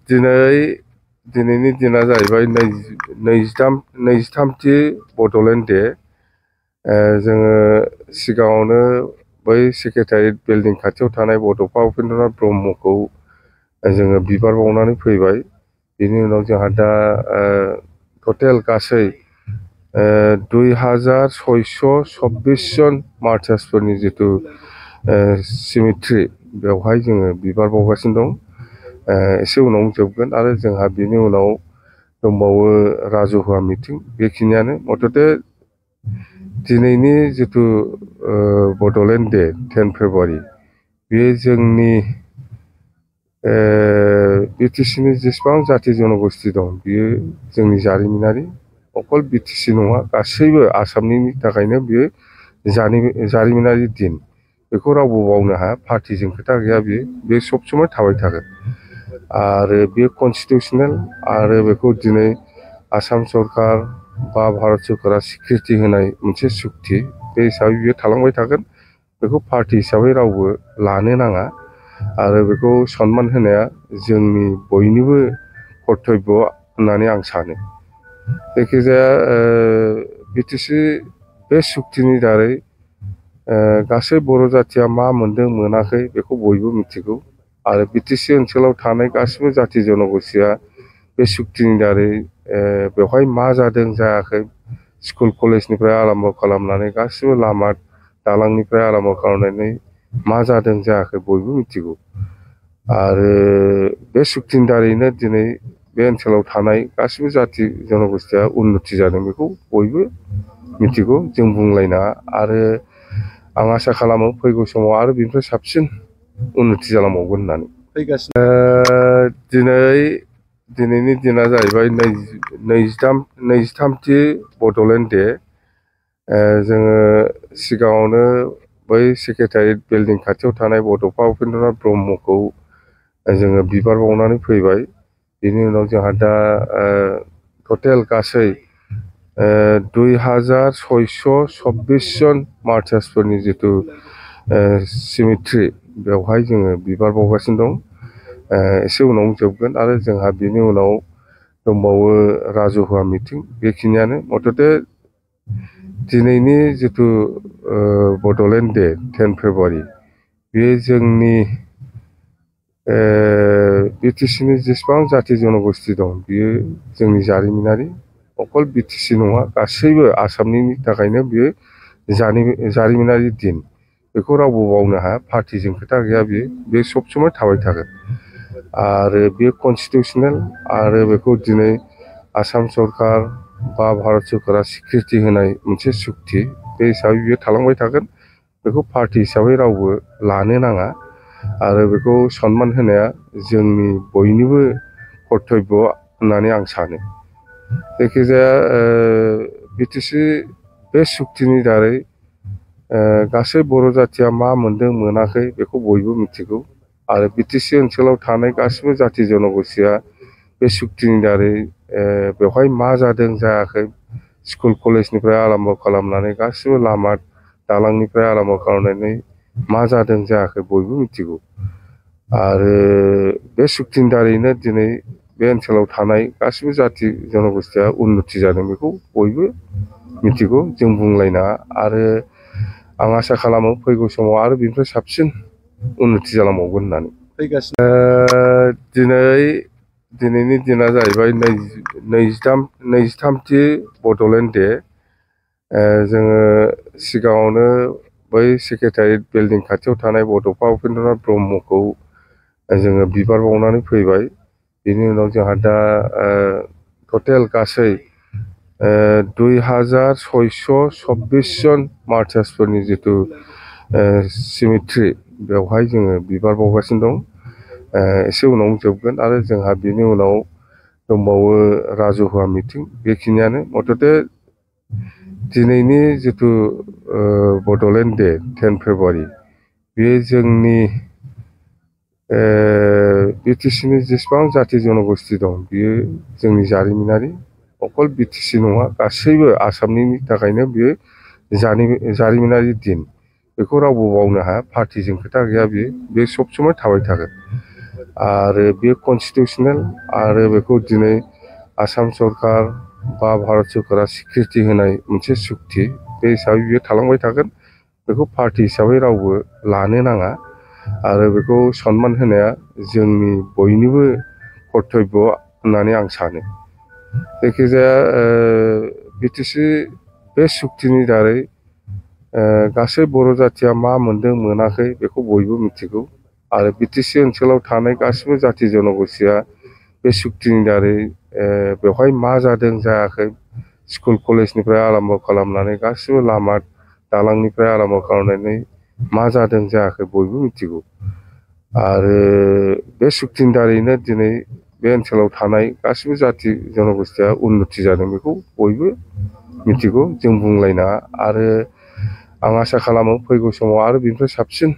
दिनैनि दिना जाहैबाय नैजिथामथि बड'लेण्ड डे। जोङो सिगाङावनो बै सेक्रेटारियेट बिल्डिं खाथियाव थानाय बड'फा उपेन्द्रनाथ ब्रह्मखौ जोङो बिबार बावनानै फैबाय। बिनि उनाव जोंहा दा टटेल गासै 2626 जन मार्चार्सफोरनि जिथु सिमेट्रि बेवहाय जोङो बिबार बावगासिनो दं। एसे उनाव जोबगोन आरो जोंहा बिनि उनाव दंबावो राजहुवा मिटिं। बेखिनियानो मथथे दिनैनि जिथु बड'लेण्ड डे 10 फेब्रुवारि बेयो जोंनि बिटिसिनि जेसेबां जाथि जनगोष्ठी दं बियो जोंनि जारिमिनारि, अकल बिटिसि नङा गासैबो आसामनि थाखायनो बियो जारिमिनारि दिन। बेखौ रावबो बावनो हाया। पार्टिजों खोथा गैया। बे सब समय थाबाय थागोन आरो बेयो कनस्टिटिउसनेल आरो बेखौ दिनै आसाम सरकार बा भारत सरकारा स्वीकृति होनाय मोनसे सुक्ति। बे हिसाबै बियो थालांबाय थागोन। बेखौ पार्टि हिसाबै रावबो लानो नाङा आरो बेखौ सनमान होनाया जोंनि बयनिबो कर्तब्य होननानै आं सानो। जायखिजाया बिटिसि बे सुक्तिनि दारै गासै बर' जाथिया मा मोनदों मोनाखै बेखौ बयबो मिथिगौ आरो बिटिसि ओनसोलाव थानाय गासिबो जाथि जनगोष्ठीया बे सुक्तिनि दारै बेवहाय मा जादों जायाखै, स्कुल कलेजनिफ्राय आरम्भ खालामनानै गासिबो लामा दालांनिफ्राय आरम्भ खालामनानै मा जादों जायाखै बयबो मिथिगौ आरो बे सुक्तिनि दारैनो दिनै बे ओनसोलाव थानाय गासिबो जाथि जनगोष्ठीया उन्नति जादों बेखौ बयबो मिथिगौ। जों बुंलायनाङा आरो आं आसा खालामो फैगौ समाव आरो बिनिफ्राय साबसिन उन्नति जालांबावगोन होननानै। दिनैनि दिना जाहैबाय नैजिथामथि बड'लेण्ड डे। जोङो सिगाङावनो बै सेक्रेटारियेट बिल्डिं खाथियाव थानाय बड'फा उपेन्द्रनाथ ब्रह्मखौ जोङो बिबार बावनानै फैबाय। बिनि उनाव जोंहा दा टटेल गासै 2626 जन मार्चार्सफोरनि जिथु सिमेट्रि बेवहाय जोङो बिबार बावगासिनो दं। एसे उनाव जोबगोन आरो जोंहा बिनि उनाव दंबावो राजहुवा मिटिं। बेखिनियानो मथथे दिनैनि जिथु बड'लेण्ड डे 10 फेब्रुवारि बेयो जोंनि बिटिसिनि जेसेबां जाथि जनगोष्ठी दं बियो जोंनि जारिमिनारि, अकल बिटिसि नङा गासैबो आसामनि थाखायनो बियो जारिमिनारि दिन। बेखौ रावबो बावनो हाया। पार्टिजों खोथा गैया। बे सब समय थाबाय थागोन आरो बेयो कनस्टिटिउसनेल आरो बेखौ दिनै आसाम सरकार बा भारत सरकारा स्वीकृति होनाय मोनसे सुक्ति। बे हिसाबै बियो थालांबाय थागोन। बेखौ पार्टि हिसाबै रावबो लानो नाङा आरो बेखौ सनमान होनाया जोंनि बयनिबो कर्तब्य होननानै आं सानो। जायखिजाया बिटिसि बे सुक्तिनि दारै गासै बर' जाथिया मा मोनदों मोनाखै बेखौ बयबो मिथिगौ आरो बिटिसि ओनसोलाव थानाय गासिबो जाथि जनगोष्ठीया बे सुक्तिनि दारै बेवहाय मा जादों जायाखै, स्कुल कलेजनिफ्राय आरम्भ खालामनानै गासिबो लामा दालांनिफ्राय आरम्भ खालामनानै मा जादों जायाखै बयबो मिथिगौ आरो बे सुक्तिनि दारैनो दिनै बे ओनसोलाव थानाय गासिबो जाथि जनगोष्ठीया उन्नति जादों बेखौ बयबो मिथिगौ। जों बुंलायनाङा आरो आं आसा खालामो फैगौ समाव आरो बिनिफ्राय साबसिन उन्नति जालांबावगोन होननानै। दिनैनि दिना जाहैबाय नैजिथामथि बड'लेण्ड डे। जोङो सिगाङावनो बै सेक्रेटारियेट बिल्डिं खाथियाव थानाय बड'फा उपेन्द्रनाथ ब्रह्मखौ जोङो बिबार बावनानै फैबाय। बिनि उनाव जोंहा दा टटेल गासै 2626 जन मार्चार्सफोरनि जिथु सिमेट्रि बेवहाय जोङो बिबार बावगासिनो दं। एसे उनाव जोबगोन आरो जोंहा बिनि उनाव दंबावो राजहुवा मिटिं। बेखिनियानो मथथे दिनैनि जिथु बड'लेण्ड डे 10 फेब्रुवारि बेयो जोंनि बिटिसिनि जेसेबां जाथि जनगोष्ठी दं बियो जोंनि जारिमिनारि, अकल बिटिसि नङा गासैबो आसामनि थाखायनो बियो जारिमिनारि दिन। बेखौ रावबो बावनो हाया। पार्टिजों खोथा गैया। बे सब समय थाबाय थागोन आरो बेयो कनस्टिटिउसनेल आरो बेखौ दिनै आसाम सरकार बा भारत सरकारा स्वीकृति होनाय मोनसे सुक्ति बे हिसाबै बियो थालांबाय थागोन बेखौ पार्टी हिसाबै रावबो लानो नाङा आरो बेखौ सनमान होनाया जोंनि बयनिबो कर्तब्य होननानै आं सानो जायखिजाया बिटिसि बे सुक्तिनि दारै गासै बर' जाथिया मा मोनदों मोनाखै बेखौ बयबो मिथिगौ आरो बिटिसि ओनसोलाव थानाय गासिबो जाथि जन'गोष्ठीया बे सुक्तिनि दारै बेवहाय मा जादों जायाखै स्कुल कलेजनिफ्राय आराम्भ खालामनानै गासिबो लामा दालांनिफ्राय आराम्भ खालामनानै मा जादों जायाखै बयबो मिथिगौ आरो बे सुक्तिनि दारैनो दिनै बे ओनसोलाव थानाय गासिबो जाथि जन'गोष्ठीया उन्नति जादों बेखौ बयबो मिथिगौ जों बुंलायनाङा आरो आं आसा खालामो फैगौ समाव आरो बेनिफ्राय साबसिन